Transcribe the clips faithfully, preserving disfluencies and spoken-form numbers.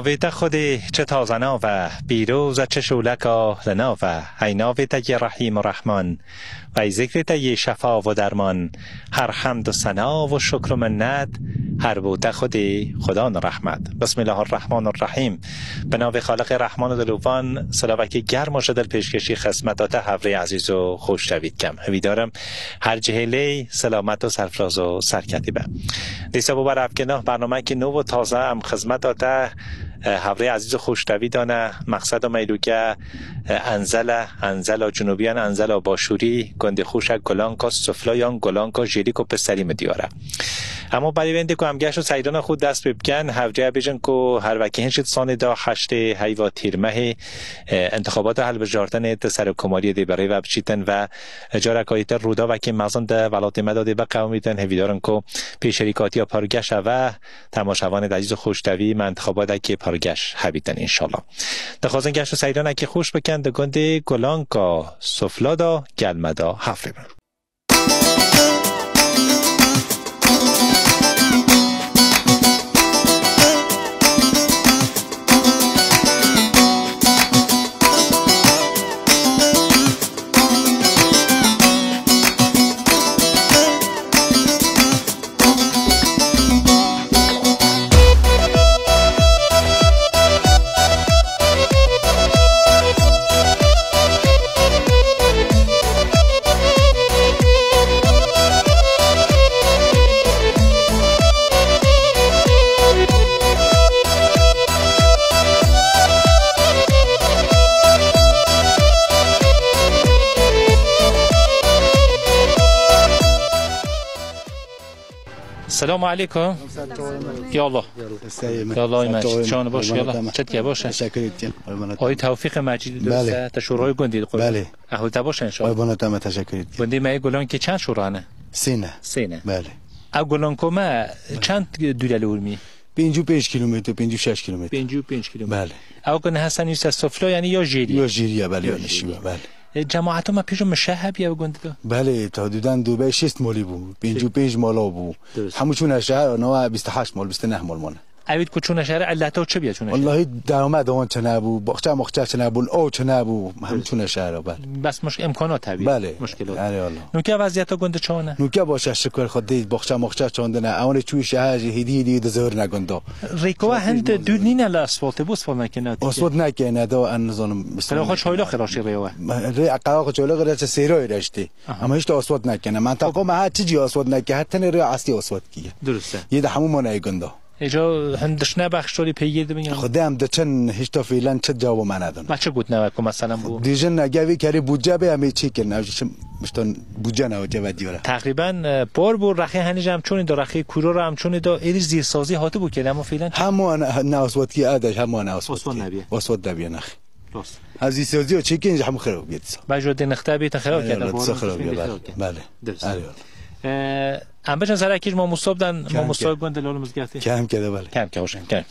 Navê te Xwedê çi taze nav e, pîroz e çi şûleka li nav e, ey navê te yê Rehîm û Rehman, ey zikrê te yê şefa û derman, her hemd û sena û şukr û minnet, her bo te Xwedê, Xudan rehmet. Bismillahirrahmanirrahîm. Bi navê Xaliqê Rehman û Dilovan, silavekî germ û ji dil pêşkêşî xizmeta te hevrê ezîz û xweştevî dikim. Hêvîdar im her cihê lê selamet û serfiraz û serketî be. Dîsa bo berhevkirina bernameyekî nû û taze em xizmeta te, e, hevrê ezîz û xweştevî de ne. Mexsed û meylûke, e, Enzel e, Enzela Cinûbî yan Enzela Başûrî, gundê xweş e Gulanka Sufla yan Gulanka Jêrî ku piserî min diyar e. Hemû berîvên dê ku em geş û seyrana xwe dest pê bikin, hevce bêjin ku her wekî hin jî di sanê da heştê heyva tîrmehê, e, intixabata hilbijartinê di serokkomariyê dê bi rê ve biçîtin ve careka yê te rûdawekî mezin di welatê me de dê biqewimîtin. Hêvîdar in ku pêşerîkatiya pargeş e ve temaşevanê ezîz û xweştevî me intixabatekê pargeş hebîtin înşallah. Dixwazin geş û seyranekî xweş bikin di gundê Gulanka Sufla de gel me de hevre bin. Selamu aleykum. Ya Allah. Ya Allah, çawan baş, ya Allah. Çetke baş. Teşekkür ederim. Ay Tevfîq Mecîd. Belê. Te şûrayê gundî. Belê. Ehwal te baş inşallah. Ay bana tamam, teşekkür ederim. Gundî me Gulanka çend şûra ne? Sê ne. Sê ne. Belê. Ev Gulanka me çend dûre li wir mî? Pêncî û pênc kilometre, pêncî û şeş kilometre. Pêncî û pênc kilometre. Belê. Ew ku niha sen wisa sufla yani ya jêrî? Ya jêrî ya, belê, ya jêrî ya, belê. E, cemaeta me pêşo mişe hebiye bi gundî de? Belê, ta dûden dû be şêst molî bû, pêncî û pênc mala bû. Durust. Hemû çûne şehir, nava bîst û heşt mol, bîst û neh mol mane. Evîd ku çûne şehir, elleta çi biye çûne şehir? Wallahî dewame dewan çine bû, baxçe maxçe çine bûn, ew çine bû, hemû çûne şehir, belê. Bes muş-, imkanat hebiye. Belê. Muşkilat. Erê Allah. Nûke vaziyeta gundî çawan e? Nûke baş e, şikir Xwedê, baxçe maxçe çandine, ewanê çû şehir jî hêdî hêdî dizewirine gunda. Rêkowa hind dûr nîne li asfaltê, bo asfalt nekene? Asfalt nekene, da en nizanim. Qerewa xwe çayla xiraşî rêwe. Rê qerewa xwe çayla xiraşî sêra êreştê. Aha. Ama hiç de asfalt nekene. Mentaqa me her çi cî asfalt neke, her tenê rê astî asfalt kiye. Durust e. Yê de hemû mane gunda. Êca hin dişne bexşolî peygir dibin ya? Xwedê em diçin, hiç de fîlen çi cewab me nedin. Me çi gotine we ku meselen bû? Dijin ne gevî kerî budce be, em ê çêkin. Ev jî çi mişton budce ne, budce ve diyore. Teqrîben, e, por bû, rexê henî jî em çûnî de, rexê kûro re em çûnî de, êrî zîrsazî hatibû kê, lemo fîlen? Hemû ne, ne asfaltkî ade, hemû ne asfaltkî. Asfalt nebiye. Asfalt nebiye, nex. Rast. Ev zîrsazî çêkin jî hemû xirab bûye dîsa. Bajo dê nexte bê te xirab kerde, xirab kerde. Belê. Durust. Erê. Em biçin serekî ji mamosta bidan, mamosta gund li Lal Mizgeftê. Kem kede, belê. Kem ke, hoş, kem.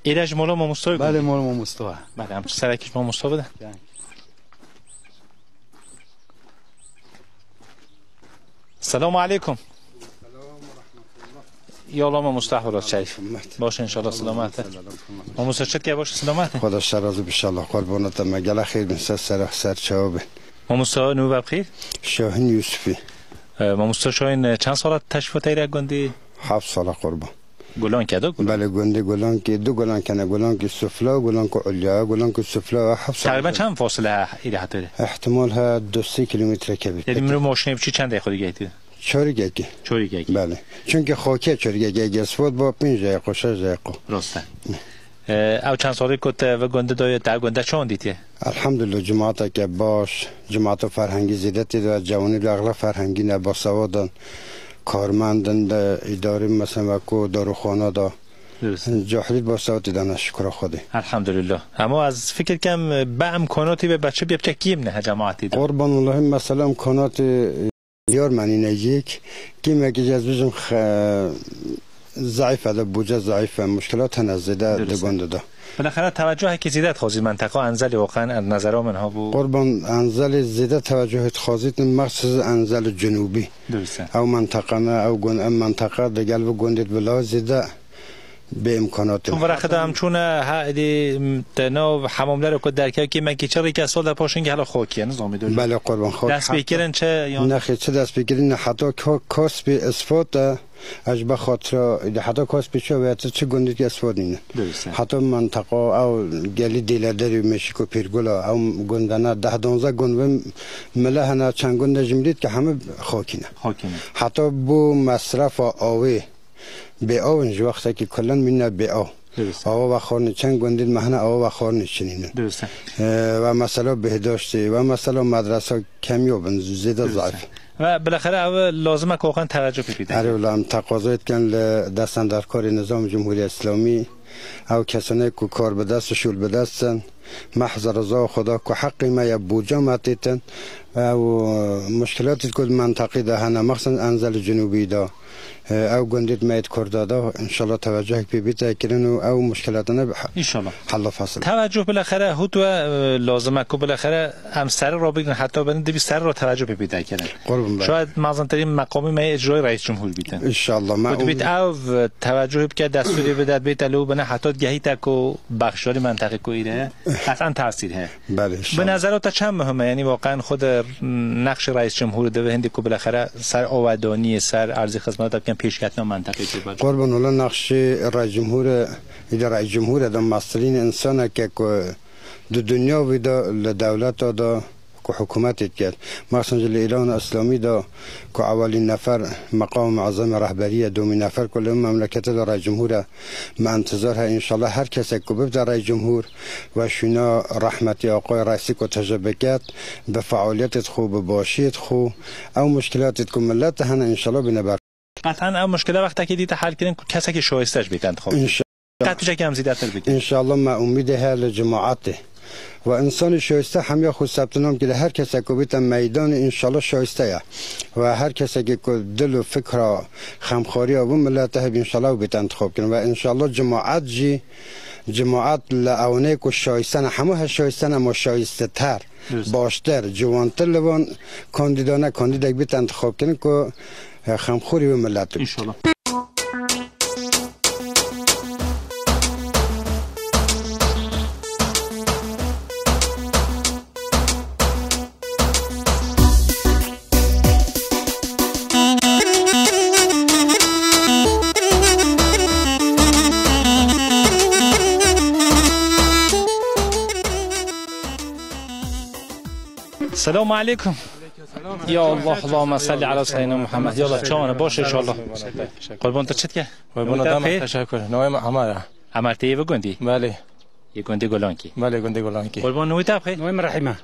Êre ji mola mamosta. Belê, mola mamosta. Belê, em serekî ji mamosta bide. Kem. Selamu aleykum. Ya Allah, mamosta, hûra çay. Baş inşallah, selamet. Mamosta, çetke baş, selamet. Xweda şer razî bi inşallah. Qurbana te me gele xêr bin, ser ser ser çawa bin. Mamosta, nû be bixêr? Şahin Yusufî. E, mamosta Şahin, e, çend sala teşrîfa te re gundî? Heft sala qurban. Gulank e, do Gulank? Belê, gundê Gulank e, du Gulank hene, Gulank Sufla, Gulank Ulya, Gulank Sufla, heft sala. Teqrîben çend fasile heye îre heta îre? Îhtimal heye du sê kilometre kevî. Yani mirov maşinê biçî çend deqîqe digihîtî? Çarî kekî. Çarî kekî. Belê. Çunkî xakê çarî kekî, eger spot ba pênc deqîqe, şeş deqîqe. Rast e. E, ew çend salê ku te ve gundî daye, te gundî çawan dîtiye? Elhamdulillah, cemaateke baş, cemaata ferhengî zêde tê de, cewanî de exleb ferhengî ne, basewadan, karmendin de, îdarî, mesela, weko daruxana de. Durust. Cahilî basewatî de ne, şikura Xwedê. Elhamdulillah. Ama ez fikir kem, be imkanatî be, be çi biye, biçe kêm ne he cemaatî de. Qurban, welahi, mesela, imkanatî Diyar me nîne yek, kîmekî ez bijim xe-, zeîf e, de budce zeîf e, muşkilat hene zêde di gund de. Bilexere tevecuhekî zêde dixwazî menteqa Enzelê, waqen ez nezera min hebû. Qurban, Enzelê zêde tevecuhê dixwazîtin, mexsus Enzel Cenûbî. Dirust e. Ew menteqa me, ew gund, ev menteqa digel vî gundê bila zêde bê imkanat in. Çûn vira xida em çûne, ha, êdî, m, te nav hemamlere ku derkevkî me kî çi rêke sal de paşin gehla xakî ye, nizamî dor. Belê qurban, xak Dest heta pê kirin çi, yan? Nexê, çi dest pê kirin, heta ko-, Kospî Isfot e, ez ji be xatira, êdî heta Kospî çi wê, tu çi gundî ki Isfot nîne. Dirust e. Heta menteqa, ew gelî Dêlederî, Meşîko Pîrgula, ew gundene, deh donze gund bin mile hene, çend gundê ji mirît ki hemî xakî ne. Xakî ne. Heta bo mesrefa awê, bê aw in, ji wextekî kulen mîne bê aw. Dirust e. Awa vexwarinê, çend gundên me hene awa vexwarinê çinînin. Dirust e. Ee, ve mesela bihdaştê, ve mesela medresa kemiyo bin, zêde Dirust e. zayıf. Ve bilexere ev lazim e ku xan tevecuh bibî de. Erê wela em teqazayê dikin li destendorkarê Nizam Cumhuriya Îslamî, ew kesanê ku kar bi dest û şûl bi dest in, mehz reza Xweda ku heqê me ye, boca me têtin, ew muşkilatê ku di menteqê de hene, mexsen Enzel Cenûbî de, Ew gundê me yê di Kurda de, înşallah tevecuhek pê bîte kirin û ew muşkilatane bi he-, İnşallah. hella fesil. Tevecuh bilexere hut we, e, lazim e ku bilexere em serî rabigrin heta bin dibî serî ra tevecuh pê bîte kirin. Qurban be. Şayet mezintirîn meqamî me yê icrayî reîs cumhur bîtin. İnşallah. Me Ku dibît umîd- ev tevecuhê bike, destûrê bide, bête lê û bine heta gehîte ku bexşarî menteqê ku îre ye, qet'en tesîr heye. Belê, Bi inşallah. nezera te çend muhim e? Yanî waqen xwe di nexşê reîs cumhurê de ve hindê ku bilexere ser awedaniyê, ser erzê xizmeta te bikin pêşketina menteqê ku ber. Qurban, wela nexşê reîs cumhurê, îdî reîs cumhurê de mestirîn insaneke ku di dinya vî de li dewleta de ku hikûmetê diket. Mexsen jî li Îrana Îslamî de ku ewelîn nefer meqam muezzemê rehberî ye, domî nefer ku li memleketê de reîs cumhur e, me intizar he, înşallah her kesek ku bibde reîs cumhur, ve şûna rehmetî aqayê reîsî ku tije biket, bi fealiyetê xwe, bi başiyê xwe, ew muşkilatê ku millet de hene, înşallah bîne ber. Qet'en ew muşkile wextekê dîte hel kirin ku kesekî şayiste ji bî te intixab. Înşallah. Qet tiştekî em zêdetir bikin. Înşallah me umîdê heye li cemaetê. Ve insanê şayiste hemiya xwe sebtinam kiriye, her kesek ku bîte meydanê, înşallah şayiste ye. Ve her kesekî ku dil û fikra xemxwariya vî milletê hebe, înşallah ew bîte intixab kirin. Ve înşallah cemaet jî, cemaet li ewnê ku şayiste ne, hemû her şayiste ne, ma şayistiter, Dürüst. baştir, ciwantir li van kandîdane, kandîdek bîte intixab kirin ku, e, xemxwarî wê milletê bîte. İnşallah. Selamun aleyküm. Ya Allah, Allahümme salli ala seyyidina Muhammed. Ya Allah, çawana baş inşallah. Qurban te çitke? Qurban Nûta adam, pê? Teşekkür. Navê me Emar e. Emar te yê ve gundî? Belê. Yê gundî Gulankî. Belê, gundî Gulankî. Qurban nûta pê? Navê me Rahîm e.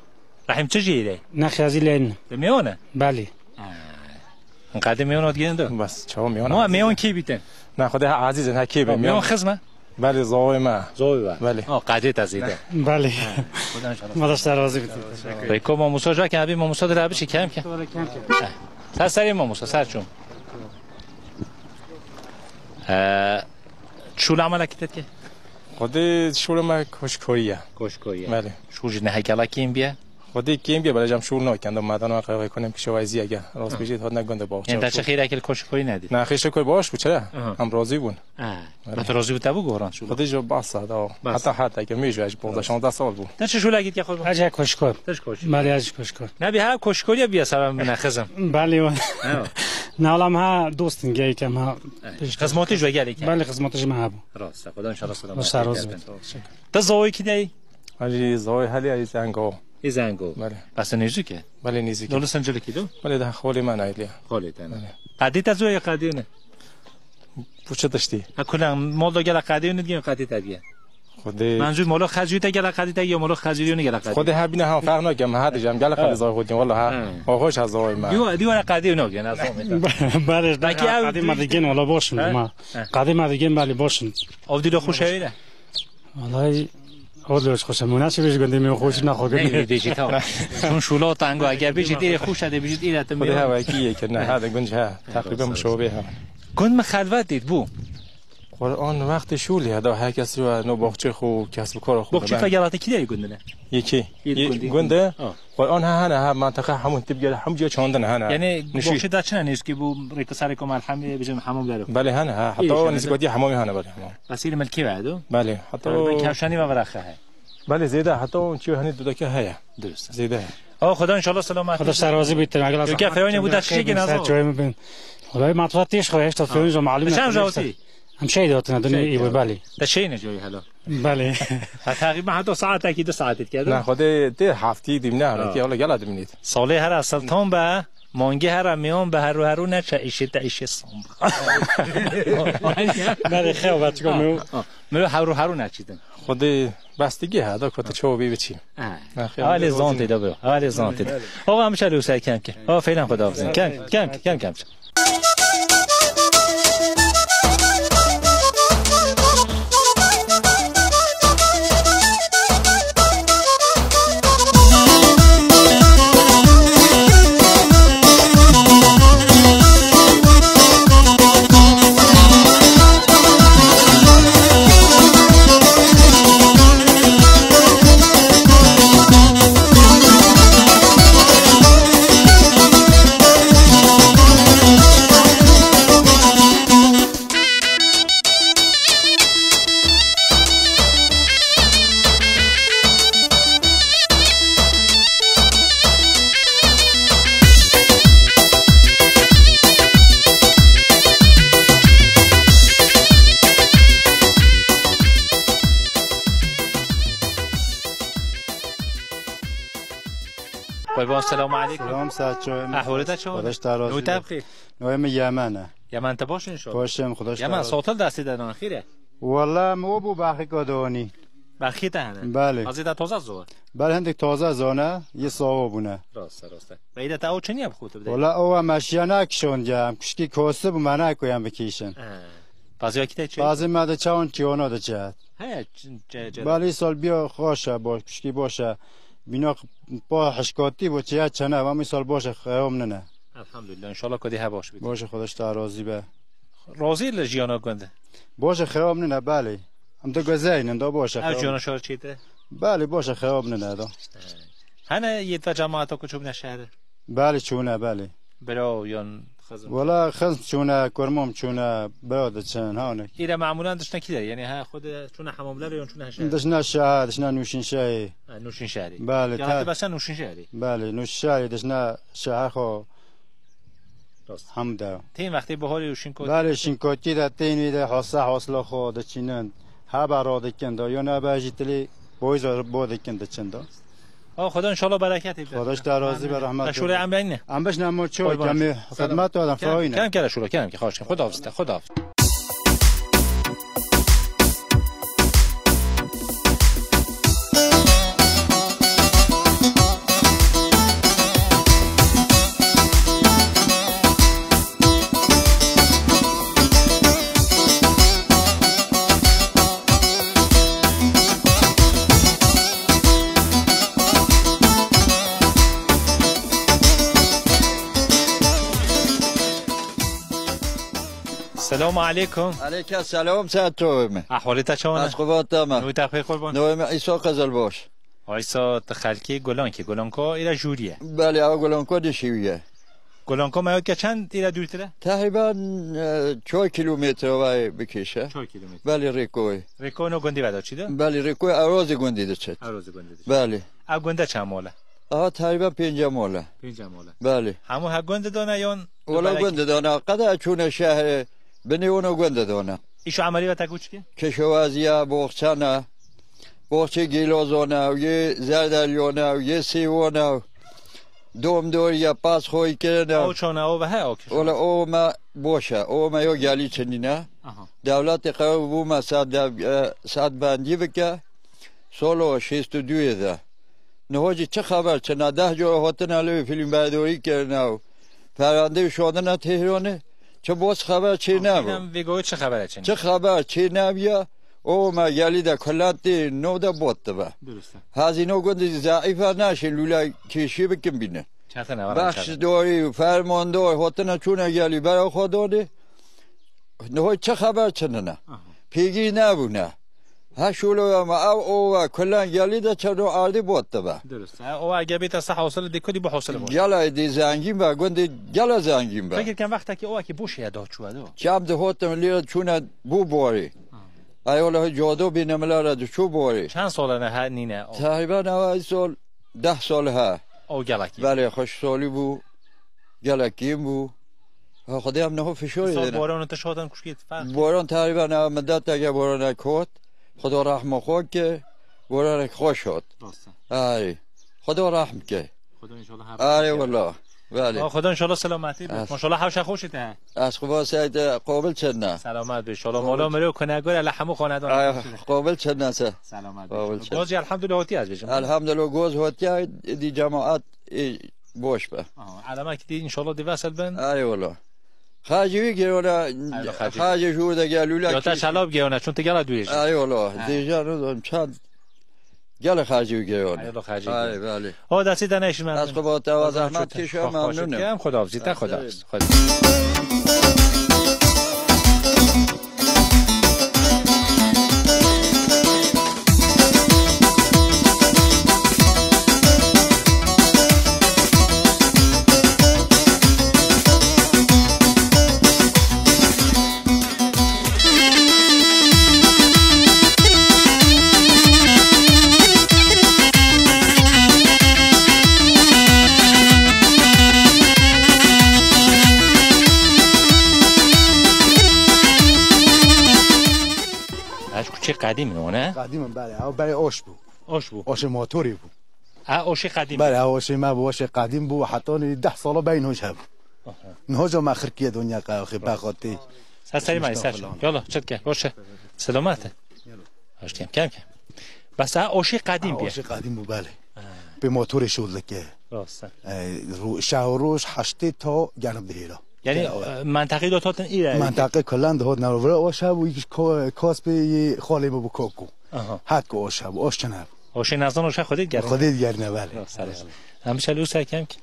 Rahîm çi jî yê? Nexê Ezîlên. Li Mêwan e? Belê. Qadê Mêwan ot gên do? Bas, çawa Mêwan? Ma Mêwan kî bîtin? Na, xwedê ha Ezîz in, ha kî be? Mêwan xizm e? Belê, zavê me. Zavê me. Belê. Ha, qadê te zêde. Belê. Xudan şanslı. Madaş te razî bîtin. Peki, mamosa jake abi, mamosa da abi çekem ki. Sen serê mamosa, ser çûm. Ee, şûl amela kitet ki? Xwedê şûl me koşkoyî ye. Koşkoyî ye. Belê. Şûl ji nehe gela kêm biye? Xwedê kêm biye, belê cem şûl nakin, da madan wa qehwe kunem kişe wayziye ge. Rast bijî, hot ne gunde boğça. Yani da çi xêrek li koşkoyî nedî? Na, xêşe koy baş bu, çira? Aha. Em razî bûn. Ha. Belê. Batu razî bû te bû goran şûl. Xwedê jo basa da. Bas. Heta heta ke mêj ve, boğda şonda sal bû. Te çi şûla git ya xwe? Hacı koşkor. Te çi koşkor? Belê, hacı koşkor. Ne bi ha koşkor ya biya sabah mine xizim. Belê wa. Ha. Nalam ha dostun geykem ha. Xizmatî ji we gelek e. Belê, xizmatî ji me ha bû. Rast, Xudan inşallah selamet. Sağ ol. Te zoy ki dey? Hacı zoy hali hali zengo. Ê Zengo. Belê. Bes tu nêzîk e? Belê, nêzîk e. Dolu Sincilîkî do? Belê, daha xolê me nayliya. Xolê te ne. Belê. Qedî te zoyê qedî ne? Bu çi tiştî? Ha, kulan, mol do gela qedî ne, diye qedî te diye. Xwedê. Manzur molo xezî te gela qedî te, yo molo xezî ne gela qedî. Xwedê ha bîne ha ferq nake, me ha diyeceğim, gela qedî zoy xwedî, vallahi ha. Ha. O hoş ha zoy me. Diwa, diwa qedî ne gene, azam. Belê, belê, belkî qedî me digên, wala boşum ma. Ha. Qedî me digên, belê boşum. Ev dilo xweş e wê de? Vallahi, o dilo xweş e. Mûna çi bêjî gundê me xweş ne xwe Ne, gundê. Bêjî tamam. Çûn şûla tango, eger bêjî dê xweş e, dê bêjî dê te Xwedê me. Ha wekî yekir, ne, ha de gunc ha. Takriben şovê ha. Gund me xelvet dît bû. Wala an wextê şûlê heda her kes wa no baxçê xwe, kesb kara xwe Baxçê dibe. Te gelata kî de gundine? Yekî. Yê Yê gundê. Gundê. Ha. Wala an ha hene ha manteqa hemû tip gel hemû ciya çandin hene. Yani Nişî. Baxçê de çine nêzkî bu rêkisarê ku malhemê bijim hemû gero. Belê hene ha. Hatta Îşte o hene. Nêzîkatî hemû hene belê hemû. Esîr milkî ve do. Belê. Hatta Tabii o ben kevşanî ve viraxe he. Belê zêde hatta o çi hani dudake heye. Durust. Zêde. Awa Xweda înşallah selamet. Xweda ser razî bîtin. Eger Yok, ya, zehmet feyoyne çektin, bu da çiçek xeyr nazo. Ser çöğümü bin. Wala matfat tîş xwe işte feyoyne malum. Sen jawti. Em şey de hatına dün Şey iyi ya. Bu bali. Te şey ne joy helo. Bali. Ha, takriben hatta saat ki de saat etken. Na xwedê tê heftî dîm ne Ha. Ki Allah gela dimnît. Salê her esil tam be. Mangê here miyan be heru heru neçe îşê te îşê sam. Belê xew be çiko miro. Miro heru heru neçîtin. Xwedê bestigî he da ku tu çawa bî biçî. Ha. Halê zantê de biro. Halê zantê de. Awa em şer û ser kem ke. Awa feylan xwe dafizin. Kem kem kem kem. Qurban, selamu aleykum. Selam, saet çawa. Ahwalê te çawa? Xwedeş te razî Nû te be. Bixêr. Navê min Yemen e. Yemen te baş inşallah. Baş im, Xwedeş te Yemen razî. Sotil destê de nan xêre. Wala min o bû baxî ka donî. Baxî te hene? Belê. Azê de taze zor. Belê hindik taze zone, yê sawa bûne. Rast e, rast e. Beyde te o çeniye bi xwe tu bide? Wala o em eşiya nekişon ya, em kuşkî kosi bû me nekoyan bikişin. He. Bazı vakit çe? Bazı me de çawan çiyona de çe. He, ç-, çe, çe. Belê sal biya xweş e, baş, kuşkî baş e. Bîna pa hişkatî bo çiya çene, va misal baş e, xeyam nine. Elhamdülillah, inşallah kodî he baş bî. Baş e, Xwedeş te razî be. Razî li jiyana gund? Baş e, xeyam nine, belê. Em de gözeynin da baş e, Ev xeyam. Jiyana şar çête? Belê, baş e, xeyam nine da. He. Hene yê te cemaata ku çûbne şehre? Belê, çûne, belê. Bira yan xizm? Wala xizm çûne, kurmam çûne, bira diçin, hane. Îre mamulan dişne kî de? Yani ha xwe de çûne hamamlar yan çûne şehre? Dişne şehre, dişne Nûşînşehê. Ha, Nûşînşehre. Belê, Ya te- te besen Nûşînşehre. Belê, Nûşînşehre, dişne şehre xwe. Rast. Hamda. Tên wextê biharê û şînkotî Belê, şînkotî de tên wî de hasa hasla xwe diçînin. Hebe radikin de, yo nebe jî tilî boyza bo dikin diçin de. Ha, Xweda inşallah bereketê bide. Xweda ji te razî be, rehmet Te şûrê bide. Em beyne. Em bişne mo ço, Qurban. Kemî Selam. xidmet adam Kem, faîne. Kem kere şûra, kem ki xaş, Xweda hafizte, Xweda hafizte. Selamu aleykum. Aleyke selam, sen tövbe mi? Ahwalê te çawa ne? Ez xebat te me. Nû te xêr qurban. Nû me İsa Qızılbaş. Aysa te xelkê Golankê. Golanko îre jûriye. Belê, ew Golanko dişîwiye. Golanko me yot ke çend îre dûrtir e? Teqrîben, e, çar kilometre vay bikêşe. Çar kilometre. Belê, rêkoyê. Rêko no gundî veda çi de? Belê, rêkoyê Ewrozê gundî diçit. Ewrozê gundî diçit. Belê. Ev gunde çend mol e? Aha, teqrîben pênce mol e. Pênce mol e. Belê. Hemû he gundî dane yon? Wala gundî dane. Qede çûne şehrê, binê wino gundî dane. Îşo emelî ve te ku çike? Kişewaziya, boxçana, boxçê gêlozona, yê zerdelyona, yê sêwona, domdoriya, pas xweyî kirina. O çona, o ve he, o kişo. Wala o me boş e, o me yo gelî çinîne. Aha. Dewletê qewim bû me saet dev-, e, saet bendî bike. Solo şêst û duyê de. Niho jî çi xeber çina? Deh cara hatine li wê fîlmberdorî kirine û perwendeyê şandine Tehranê. Çi boz xeber çê nebû. Vêgoyê çi xeber çin? Çi xeber çê nebûye? O me gelî de kulentê no de bot dibe. Durust e. Hezîno gundî zeîfe neşin lûle kêşî bikin bîne. Çatine var. Bexşdorî û fermandor hatine çûne gelî bera xwe danê. Niho çi xeber çinine? Aha. pêgî nebûne. Her şûlo ya me ew ova kulan gelî de çerno ardî bot dibe. Dirust. Ha, o eger bête seh hosile dê kudî bi hosile bot. Gela dê zengîn be, gundê gela zengîn be. Fikir kem wextekî o ki boş ya da çûye do. Çem de hotim lê çûne bû borî. Ha. Ay wala codo bîne mila re de çû borî. Çend sole ne ha nîne o? Teqrîben ew sol deh sol ha. O gelekî. Belê xweş solî bû. Gelekî bû. Ha, Xwedê em niho fişorê Sor dêne. Boran te şotan kuşkî tifaq. Boran teqrîben ew midet ege boranek hot. Xweda rehma xwe ke, boranek xweş hot. Rast e. Ay. Xweda rehm ke. Xweda inşallah her Ay wala. Belê. Aa, Xweda inşallah selametî be. Evet. Maşallah hewşa xweş te. Ez xwe ba seyde qobil çedna. Selamet be inşallah. Qobil. Mola mero kone gore le hemû xanedon. Ay, qobil çedna se. Selamet be. Qobil çedna. Gozî elhamdülillah hotî ez bêjim. Elhamdülillah goz hotî di cemaat, e, boş be. Aha, elemek dî inşallah dî vesel bin. Ay wala. Xacî wî gerona, Ay, xacî. Xacî jûr de gel lûla Ya ta kîş. Şalab gerona, çun te gela dûrê jî. Ay wala. Ha. Dêja no çand gel xacî wî gerona. Ay wala xacî Ay, gerona. Belê. O destî de ne işin memnun. Ez xwe ba te wa zehmet kişo memnunum. Em xwedahafizî te xwedahafizî. Xwedahafizî. Ev kuçê qedîm in, ne? Qedîm in, belê. Ew berê oş bû. Oş bû. Oşê motorê bû. Ha, oşê qedîm. Belê, ha, oşê me bû, oşê qedîm bû, hetanî deh sala bey niho jî hebû. Aha. Niho jî me xirkiye dinya qe, axê, bexatî. Sen serî me, ser. Estağfurullah. Yala, çit ke, roşe. Selamet e. Yala. Hoş kem, kem, kem. Bes ha, oşê qedîm Ha, bî. Oşê qedîm bû, belê. Ha. Pê motorê şol dike. Rast e. E, ro-, şev û roj heştê ta germ dihêla. Yani, Gel, e, menteqê de totin îre. Menteqê kulan de hot navra. Vira oş hebû, ko-, kospê yê xalê bû, bû koku. Aha. Hat ku oş hebû, oş çin hebû. Oşê nezan oşe Xwedê digerine. Xwedê digerine, belê. Yok, sağ olasın. Em şel û serkem ki.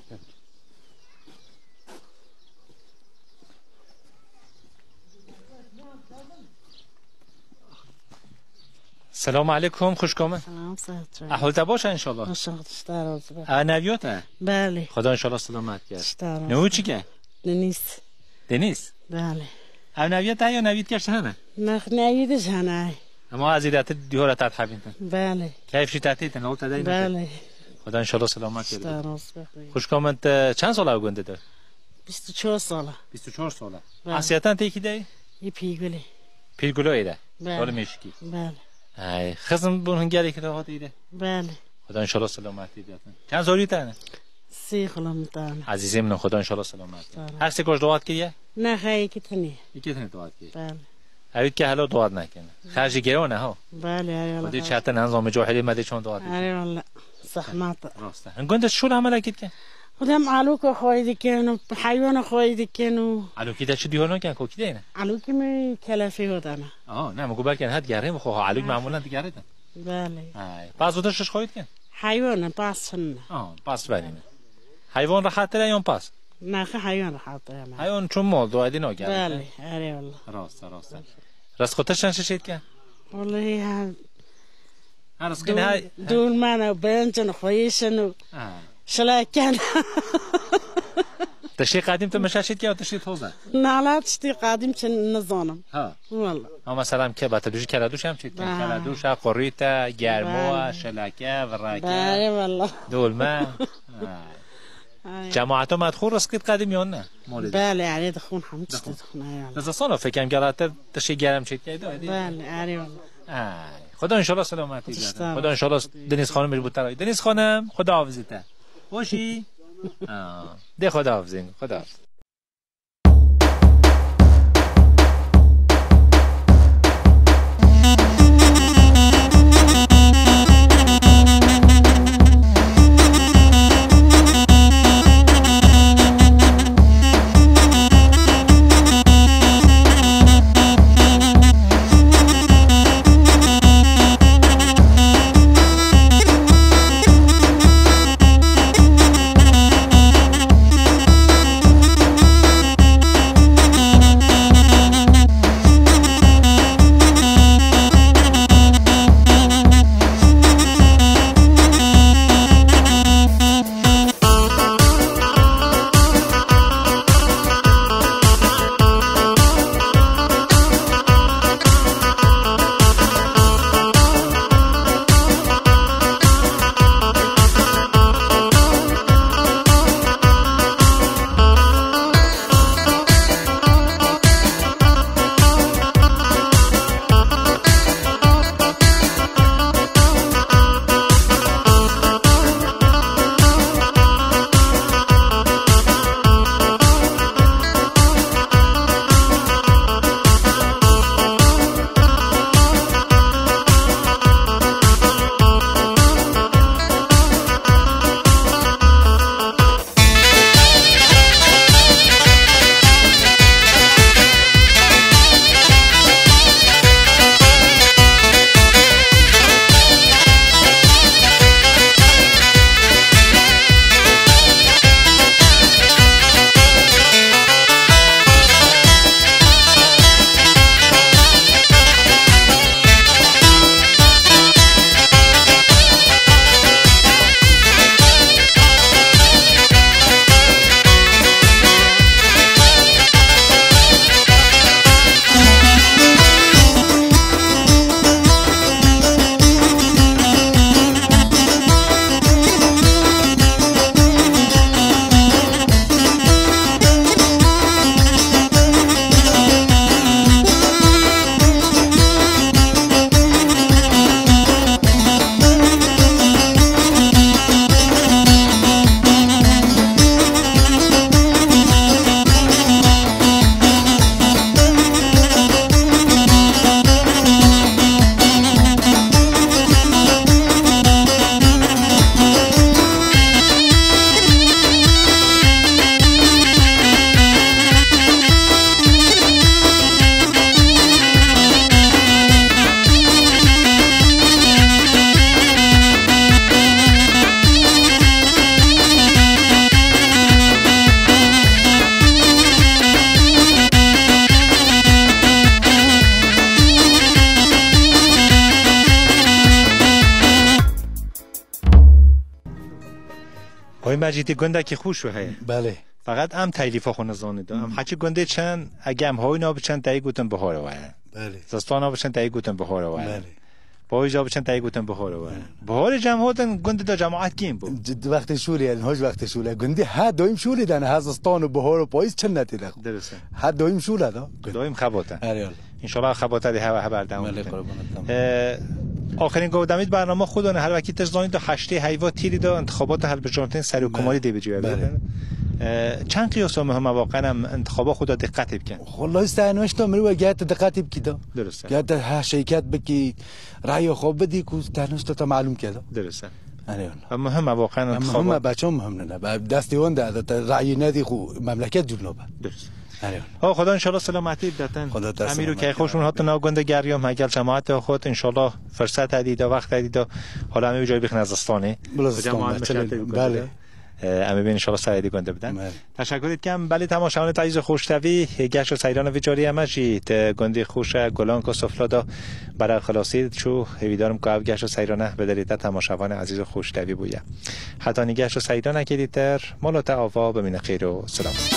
Selamu aleykum, xuş komen. Selam, saet çay. Ahwal te baş e inşallah? Maşallah, işte razı be. A, neviyo te? Belê. Xweda inşallah selamet ker. İşte razı. Ne o çi ke? Deniz. Deniz? Belê. Ev neviye te ya nevî dikeş hene? Nex nevî diş hene. Ama ez zêdetir dihora te dihebîntin. Belê. Keyf jî te têtin, lol te deyne. Belê. Xweda inşallah selamet kere. Star olsun. Xwişka min, te çend sala ew gundê de? Bîst û çar sala. Bîst û çar sala. Belê. Asiyeten tê kî de? Yê Pîrgulê. Pîrgulo êre. Belê. Dol mêşikî. Belê. Ay, xizm bûn hingerê ki de hat êre. Belê. Xweda inşallah selametî biyatin. Çend zarî te ne? Sê xulam tane. Ezîzê min, Xweda inşallah selamet. Sağ ol. Her sê koş dua kiriye? Ne, xeyê ki tine. Yekê tine dua kiriye. Belê. Ew ke helo dua nekin. Xercî gero ne ha. Belê, eyvallah. Xwedê çete ne, zomê cohilê me dê çon dua kiriye. Eyvallah. Zahmet. Rast e. Hin gund de şûl amela kit ke? Xwedem alûka xwayî dikin û heywana xwayî dikin û Alûkî de çi diyor ne ke, kokî de ne? Alûkî mi kelefê hodana. Aha, ne, mi gu belkî hat gerê mi xo, alûk mamulen digerê de. Belê. Ay, pas oda şiş xwayî dikin? Heywana, pas hinne. Aha, pas verîne. Heywan rehatir e yon pas? Naxi heywan rehatir e. Heywan çun mol, dua edin o geldi. Belê, erê wallah. Rast e, rast e. Rast xo te çend şişê dikin? Wallahî ha. Ha, rizqîn Dûl-, hay, ha. Dûlmana, bencin, xweyişin û Ha. şileken. Tiştê qedîm tu mişa şît ya, tiştê toz e? Nala tiştê qedîm çi nizanim. Ha. Walla. Ama selam ke, bata bijî kela dûş em çît. Ha. Kela dûş e, qurît e, germo e, Belê. şileke, vireke. Belê, walla. Dûlme. Ha. Ay. Cemaeto me xwe rizqît qedîm yon ne? Molê de. Belê, erê dixwin, hemû tiştê Dixwin. dixwin, ay, walla. Dizasano fekem gela te tiştê germ çêt keydo, edî? Belê, erê, walla. Ay, Xweda inşallah selametî bide. Xweda. Xweda inşallah Deniz Xanim ji bo te re. Deniz Xanim, Xweda hafizî te. Hoşî? Ha, de Xweda hafizîn, Xweda hafizîn. Hoy Mecîdî gundekî xweş û heye. Belê. Feqet em telîfa xwe nizanî da. Em heçî gundê çend, ege em hawîna biçen teyî gotin bihar e waye. Belê. Zistana biçen teyî gotin bihar e waye. Belê. Payîza biçen teyî gotin bihar e waye. Belê. Biharê cem hatin gundê de cemaet kêm bû. Cid wextê şûlê ye, hoj wextê şûlê. Gundê her daîm şûlê de ne, her zistan û bihar û payîz çi netê de. Dirist e. Her daîm şûle de. Daîm xebate. Erê wala. Înşallah xebata dê hewe heber dewam Belê bikin. Qurban, tamam. Ee, axirîn gov demît bernama xwe dane, her wekî tişt zanî de heştê heyva tîrî de intixabata hilbijartinê serokkomarî Belê. dê bicî Belê. Ee, çend qiyasa muhim e waqen em intixaba xwe de diqetê bikin? Wallahî sernoşta mirî we gerte diqetê bikî de. Dirist e. Gerte her şêket bikî, raya xwe bidî ku sernoşta te malûm ke de. Dirist e. Erê wala. Em muhim e waqen Em intixaba. Muhim e, beço muhim ne. Be destê wan de, de te rayî nedî xwe memleket cûr nabe. Dirist. Erê wala. Ha, Xweda înşallah selametî bidetin. Xweda te Em îro selametî keyxweş bide. Hûn hatin nav gundê Gerya, me gel cemaetê xwe, înşallah firsete dî de, wexte dî de, hala em ê wî carî bixin Zistane. Bila Zistane, Cemaet me çi lê, mişetir bû belê. Gundê. Ee, em ê bên înşallah serê dî gundê bidin. Belê. Teşekkür dikim. Belê temaşevanê teyîz û xweştevî, geş û seyran vî carî em jî di gundê xweş e Gulanka Sofla de bera xilasî çû. Hêvîdarim ku ev geş û seyrane bi derê te temaşevanê ezîz û xweştevî bûye. Hetanî geş û seyranekê dîtir, mala te ava bimîne xêr û silamet.